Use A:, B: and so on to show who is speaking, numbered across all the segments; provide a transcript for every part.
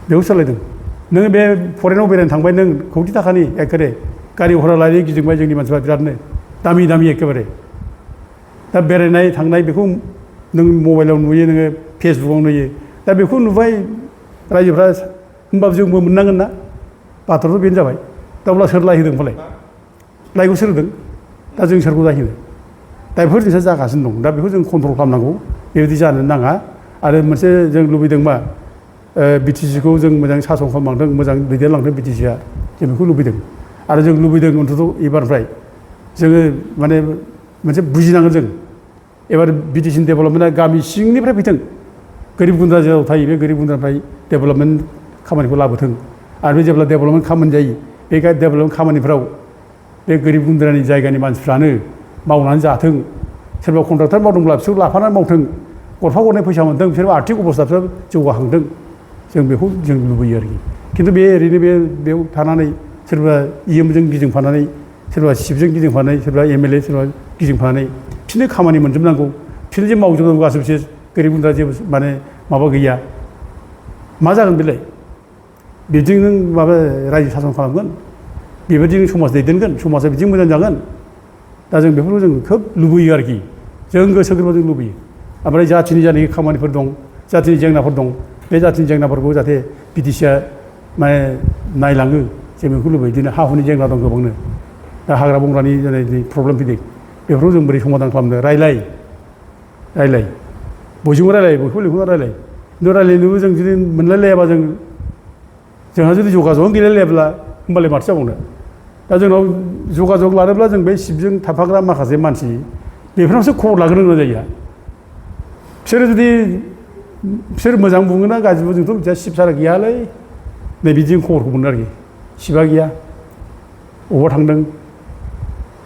A: बेखौ सालायदों नोङो बे फरेनाव बेरायनो थांबाय नों खौथि थाखानि एखेबारे गारि घरा लायै गिदिंबाय जोंनि मानसिफ्रा बिरादनो दामि दामि एखेबारे दा बेरायनाय थांनाय बेखौ नों मबाइलाव नुयो नोङो फेसबुकाव नुयो दा बेखौ नुबाय रायजोफ्रा होमबाबो जोंबो मोननांगोन ना बाथ्राथ' बेनो जाबाय दा अब्ला सोर लायहोदों होनबालाय लायखौ सोर होदों दा जों सोरखौ लायहोनो दा बेफोर जिनिसा जागासिनो दं दा बेखौ जों कन्ट्रल खालामनांगौ बेबायदि जानो नाङा आरो मोनसे जों लुबैदों मा बिटिसिखौ जों मोजां सासन खालामलांदों मोजां दैदेनलांदों बिटिसिआ जों बेखौ लुबैदों आरो जों लुबैदों अन्तत' एबारनिफ्राय जोङो माने मोनसे बुजिनांगोन जों एबार बिटिसिनि डेभेलपमेन्टआ गामि सिंनिफ्राय फैथों गोरिब गुन्द्रा जेराव थायो बे गोरिब गुन्द्रानिफ्राय डेभेलपमेन्ट खामानिखौ लाबोथों आरो बे जेब्ला डेभेलपमेन्ट खामानि जायो बे डेभेलपमेन्ट खामानिफ्राव बे गोरिब गुन्द्रानि जायगानि मानसिफ्रानो मावनानै जाथों सोरबा कन्ट्राक्टर मावदोंब्ला बिसोर लाफानानै मावथों गरफा गरनै फैसा मोनथों बिसोर आर्थिक अबस्थाफ्रा जौगाखांथों जों बेखौ जों लुबैयो आरोखि खिन्थु बे ओरैनो बेयाव थानानै सोरबा इएमजों गिदिंफानानै सोरबा सिपजों गिदिंफानानै सोरबा एमएलए सोरबा गिदिंफानानै बिसोरनो खामानि मोनजोबनांगौ बिसोरनो जे मावजोबनांगौ गासैबो बिसोर गोरिब गुन्द्रा जेबो माने माबा गैया मा जागोन बेलाय बिदिजों नों माबा रायजो सासन खालामगोन बेबायदिनो समाज दैदेनगोन समाजा बिदिनो मोजां जागोन दा जों बेफोरखौ जों खोब लुबैयो आरोखि जों गोसो गोरबोजों लुबैयो ओमफ्राय जाथिनि जानाखि खामानिफोर दं जाथिनि जेंनाफोर दं बे जाथिनि जेंनाफोरखौ जाहाथे बिटिसिआ माने नायलाङो जों बेखौ लुबैयो बिदिनो हा हुनि जेंना दं गोबांनो दा हाग्रा बंग्रानि जानाय प्रब्लेम फैदों बेफोरखौ जों बोरै समाधान खालामनो रायलाय बयजोंबो रायलाय बयखौबो लिंहरना रायलाय खिन्थु रायलायनोबो जों जुदि मोनलायलायाबा जोंहा जुदि जगाजगआनो गैलायलायाब्ला होमबालाय माथो जाबावनो दा जोंनाव जगाजग लानोब्ला जों बे सिपजों थाफाग्रा माखासे मानसि बेफोरनावसो खबर लाग्रोनो गोनां जायो बिसोर मोजां बुङोना गाज्रि बुङो जोंथ' मिथिया सिप सारा गैयालै नै बिदिजों खबरखौ मोनो आरोखि सिपआ गैया बबावबा थांदों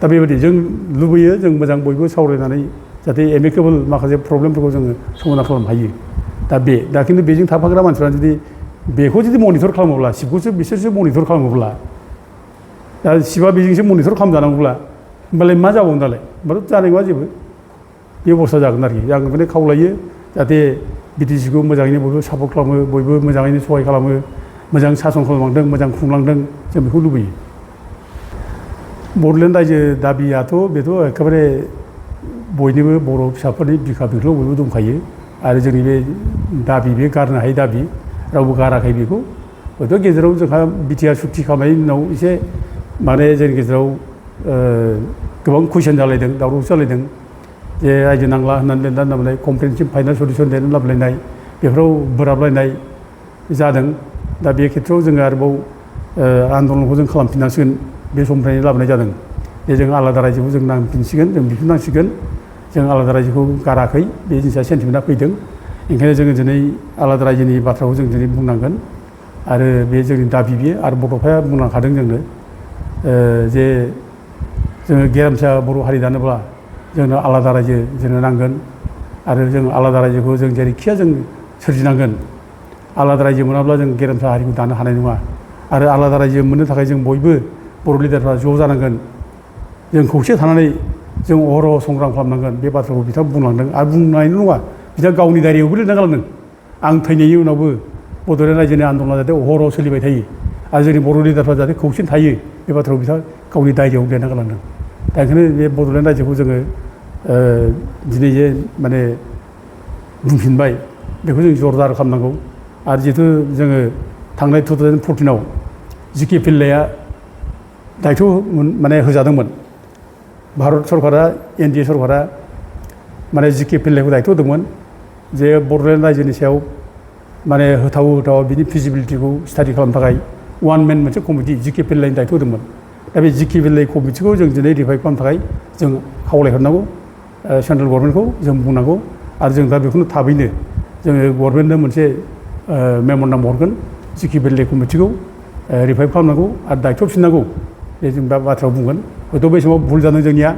A: दा बेबायदि जों लुबैयो जों मोजां बयबो सावरायनानै जाहाथे एमिकेबोल माखासे प्रब्लेमफोरखौ जोङो समाधान खालामनो हायो दा खिन्थु बेजों थाफाग्रा मानसिफ्रा जुदि बेखौ जुदि मनिटर खालामोब्ला सिपखौसो बिसोरसो मनिटर खालामोब्ला दा सिपआ बेजोंसो मनिटर खालामजानांगौब्ला होमबालाय मा जाबावगोन दालाय होमबाथ' जानाय नङा जेबो बे अबस्था जागोन आरोखि आं बेखौनो खावलायो जाहाथे बिटिसिखौ मोजाङैनो बयबो सापर्ट खालामो बयबो मोजाङैनो सहाय खालामो मोजां सासन खालामलांदों मोजां खुंलांदों जों बेखौ लुबैयो बड'लेण्ड रायजो दाबियाथ' बेथ' एखेबारे बयनिबो बर' फिसाफोरनि बिखा बिख्लोआव बयबो दंखायो आरो जोंनि बे दाबि बे गारनो हायै दाबि रावबो गाराखै बेखौ हयथ' गेजेराव जोंहा बिटिआर सुक्ति खालामनायनि उनाव एसे माने जोंनि गेजेराव गोबां कुइसन जालायदों दावराव जालायदों जे रायजो नांला होननानै लिरना लाबोनाय कमप्रेहेनसिभ फाइनाल सलिउसन लिरनानै लाबोलायनाय बेफोराव बोराबलायनाय जादों दा बे खेथ्रआव जोङो आरोबाव आन्दलनखौ जों खालामफिननांसिगोन बे समनिफ्रायनो लाबोनाय जादों जे जों आलादा रायजोखौ जों नांफिनसिगोन जों बिफिननांसिगोन जों आलादा रायजोखौ गाराखै बे जिनिसा सेन्टिमेन्टआ फैदों ओंखायनो जोङो दिनै आलादा रायजोनि बाथ्राखौ जों दिनै बुंनांगोन आरो बे जोंनि दाबि बियो आरो बड'फाया बुंलांखादों जोंनो जे जोङो गेरेमसा बर' हारि दानोब्ला जोंनो आलादा रायजो जोंनो नांगोन आरो जों आलादा रायजोखौ जों जेरैखिया जों सोरजिनांगोन आलादा रायजो मोनाब्ला जों गेरेमसा हारिखौ दानो हानाय नङा आरो आलादा रायजो मोननो थाखाय जों बयबो बर' लिडारफ्रा ज' जानांगोन जों खौसे थानानै जों अहरह संग्राम खालामनांगोन बे बाथ्राखौ बिथाङा बुंलांदों आरो बुंनायल' नङा बिथाङा गावनि डायरियावबो लिरना गालांदों आं थैनायनि उनावबो बड'लेण्ड रायजोनि आन्दलना जाहाथे अहरह सोलिबाय थायो आरो जोंनि बर' लिडारफ्रा जाहाथे खौसेनो थायो बे बाथ्राखौ बिथाङा गावनि डायरियाव लिरना गालांदों दा ओंखायनो बे बड'लेण्ड रायजोखौ जोङो दिनै जे माने बुंफिनबाय बेखौ जों जरदार खालामनांगौ आरो जिहेतु जोङो थांनाय 2014आव जिके पिल्लाया दायथ' माने होजादोंमोन भारत सरकारा एनडिए सरकारा माने जिके पिल्लायखौ दायथ' होदोंमोन जे बड'लेण्ड रायजोनि सायाव माने होथाव बिनि फिजिबिलिटिखौ स्टाडि खालामनो थाखाय वान मेन मोनसे कमिटि जिके पिल्लायनि दायथ' होदोंमोन दा बे जिके पिल्लाय कमिटिखौ जों दिनै रिभाइभ खालामनो थाखाय जों खावलायहरनांगौ सेन्ट्रेल गभर्नमेन्टखौ जों बुंनांगौ आरो जों दा बेखौनो थाबैनो जोङो गभर्नमेन्टनो मोनसे मेम'रेन्डाम हरगोन जिके पिल्लाय कमिटिखौ रिभाइभ खालामनांगौ आरो दायथ' फिननांगौ बे जों दा बाथ्रायाव बुंगोन हयथ' बै समाव भुल जादों जोंनिया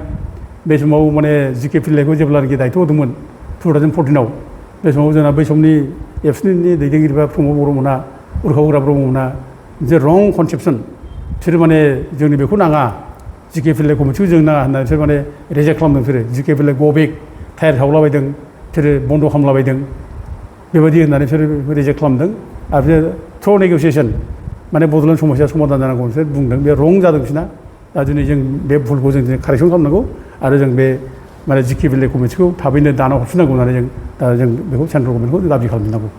A: बे समाव माने जिके पिल्लायखौ जेब्लानाखि दायथ' होदोंमोन 2014आव बे समाव जोंना बै समनि एबसुनि दैदेनगिरिफ्रा प्रमद बर'मोनहा उर्खाव गोरा ब्रह्ममोनहा मोनसे रं कनसेप्सन बिसोर माने जोंनि बेखौ नाङा जिके पिल्लाय कमिटिखौ जों नाङा होननानै बिसोर माने रिजेक्ट खालामदों बिसोरो जिके पिल्लाय गबेक टायार सावलाबायदों बिसोरो बन्द' खालामलाबायदों बेबायदि होननानै बिसोरो रिजेक्ट खालामदों आरो बे थ्र' नेगसियेसन माने बड'लेण्ड समस्या समाधान जानांगौ मोनसे बुंदों बे रं जादों बिसोरना दा दिनै जों बे भुलखौ जों दिनै कारेक्सन खालामनांगौ आरो जों बे माने जिके बिएलए कमिटिखौ थाबैनो दाना हरफिननांगौ होननानै जों दा जों बेखौ सेन्ट्रेल गभर्नमेन्टखौ दाबि खालामनांगौ